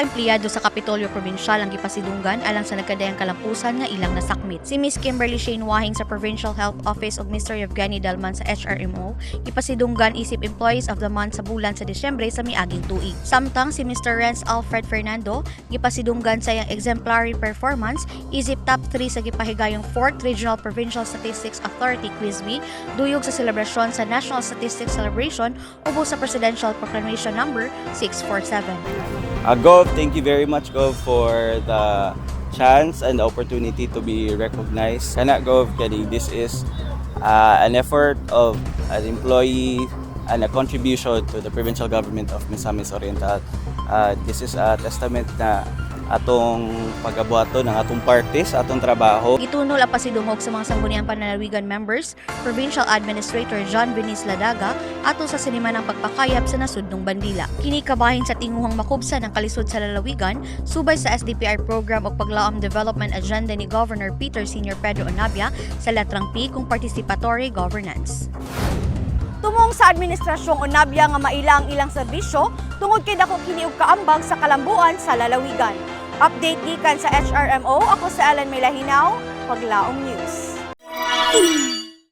Ka empleyado sa Kapitolyo Provincial ang gipasidunggan alang sa nagkadayang kalampusan nga ilang nasakmit. Si Miss Kimberly Shane Wahing sa Provincial Health Office ug Mr. Yevgeny Dalman sa HRMO gipasidunggan isip Employees of the Month sa bulan sa Disyembre sa miaging tuig. Samtang si Mr. Renz Alfred Fernando gipasidunggan sa iyang exemplary performance isip top 3 sa gipahigayong 4th Regional Provincial Statistics Authority Quiz Bee duyog sa selebrasyon sa National Statistics Celebration ubos sa Presidential Proclamation Number 647. Gov, thank you very much, Gov, for the chance and the opportunity to be recognized. Kana, Gov, kani, this is an effort of an employee and a contribution to the provincial government of Misamis Oriental. This is a testament na atong pagabuhaton ng atong parte sa atong trabaho. Gitunol ang pasidungog sa mga Sangguniang Panlalawigan members, Provincial Administrator John Venice Ladaga ato sa sinimanang pagpakayab sa nasudnong bandila. Kini kabahin sa tinguhang makubsan ang kalisod sa lalawigan subay sa SDPI program ug paglaom development agenda ni Governor Peter Senior Pedro Onabia sa letrang P kung participatory governance. Tumong sa administrasyong Onabia nga maila ang ilang serbisyo tungod kay dako kini og kaambag sa kalambuan sa lalawigan. Update gikan sa HRMO, ako si Alan Melahinaw, Paglaom News.